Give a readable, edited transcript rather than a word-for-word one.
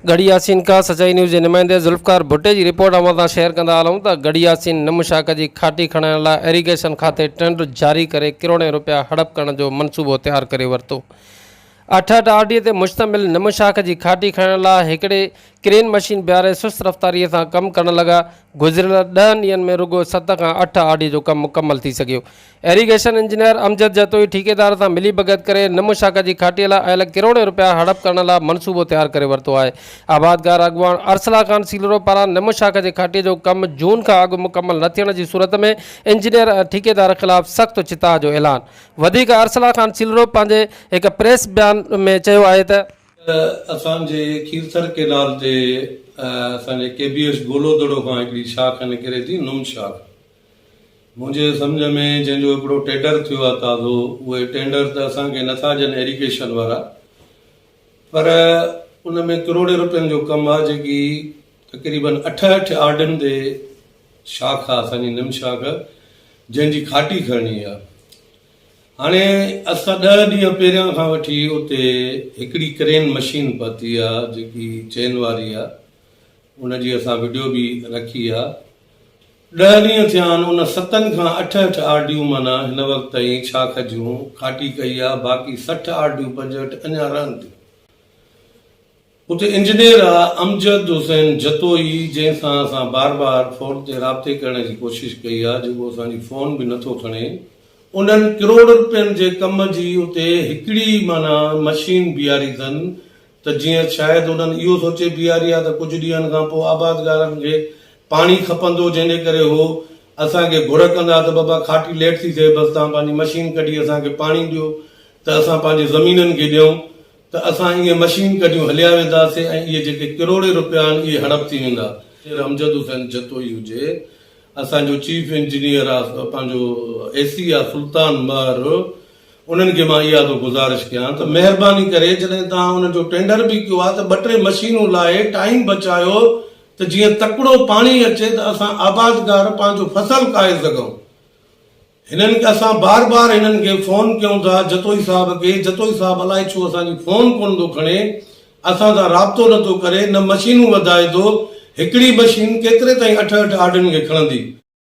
ڳڙهي ياسين کان سچائي نيوز جي نمائندي ذوالفقار ڀٽي جي رپورٽ اوهان سان شيئر ڪندا هلون ته ڳڙهي ياسين نم شاخ جي کاٽي کڻائڻ لاء ايريگيشن کاتي ٽينڊر جاري ڪري ڪروڙين رپيا هڙپ ڪرڻ جو منصوبو تيار ڪري ورتو. 68 آر ڊي تي مشتمل نم شاخ جي کاٽي کڻڻ لاء هڪڙي ڪرين مشين بيهاري سست رفتاري سان ڪم ڪرڻ لڳا، گذريل ڏهن ڏينهن ۾ رڳو ست کان اٺ آر ڊي جو ڪم مڪمل ٿي سگهيو. ايريگيشن انجنيئر امجد جتوئي ٺيڪيدار سان ملي ڀڳت ڪري نم شاخ جي کاٽي لاء آيل ڪروڙين رپيا هڙپ ڪرڻ لاء منصوبو تيار ڪري ورتو آهي. آبادگار اڳواڻ ارسلا خان سيلرو پاران نم شاخ جي کاٽي جو ڪم جون کان اڳ مڪمل نه ٿيڻ جي صورت ۾ انجنيئر ۽ ٺيڪيدار خلاف سخت چتاء جو اعلان. وڌيڪ ارسلا خان سيلرو پنهنجي هڪ پريس بيان ۾ چيو آهي ته. اسان جي کيرٿر ڪينال تي اسان جي ڪي بي ايس گولو دڙو کان هڪڙي شاخ نڪري ٿي نم شاخ. منهنجي سمجهه ۾ جنهن جو هڪڙو ٽينڊر ٿيو آهي تازو اهي ٽينڊر ته اسان کي نٿا ڏين ايريگيشن وارا پر ان ۾ ڪروڙين روپين جو ڪم آهي جيڪي تقريبن 68 آرڊن تي شاخ آهي اسان جي نم شاخ جنهن جي کاٽي کڻڻي آهي هاڻي اسان ڏهه ڏينهن پهريان کان وٺي اتي هڪڙي ڪرين مشين پهتي آهي جيڪي چين واري آهي ان جي اسان وڊيو به رکي آهي ڏهه ڏينهن ٿيا آهن ان ستن کان اٺ اٺ آر ڊيون معنيٰ هن وقت تائين ڇا کجيون کاٽي ڪئي آ باقي 60 آر ڊيون 65 اڃا رهن ٿيون. اتي انجنيئر آ امجد حسين جتوئي جنهن سان اسان بار بار فون تي رابطي ڪرڻ جي ڪوشش ڪئي آ جيڪو اسان جي فون به نٿو کڻي. انهن ڪروڙ رپين جي ڪم جي اتي هڪڙي معنيٰ مشين بيهاري اٿن ته جيئن شايد انهن اهو سوچي بيهاري آ ته ڪجهه ڏينهن کان پوء آبادگارن کي پاڻي کپندو جنهن جي ڪري هو اسان کي گهر ڪندا ته بابا کاٽي ليٽ ٿي ٿئي بس توهان پنهنجي مشين ڪڍي اسان کي پاڻي ڏيو ته اسان پنهنجي زمينن کي ڏيون ته اسان اهي مشين ڪڍيون هليا وينداسين ۽ اهي جيڪي ڪروڙين روپيا آهن اهي هڙپ ٿي ويندا. سر امجد حسين جتوئي هجي اسان جو چيف انجنيئر آ پنهنجو اي سي آ سلطان مهر انهن کي مان اها ٿو گذارش ڪيان ته مهرباني ڪري جڏهن توهان ان جو ٽينڊر به ڪيو آهي ته ٻه ٽي مشينون لاهي ٽائيم بچايو ته جيئن تڪڙو پاڻي اچي ته اسان آبادگار پنهنجو فصل ڪاهي سگهون. هنن کي اسان بار بار هنن کي فون ڪيون ٿا جتوئي صاحب کي جتوئي صاحب الائي ڇو اسان جي فون ڪونه ٿو کڻي اسان سان رابطو نه ٿو ڪري نه مشينون وڌائي ٿو هڪڙي مشين ڪيتري تائين اٺ اٺ آرڊن کي کڻندي.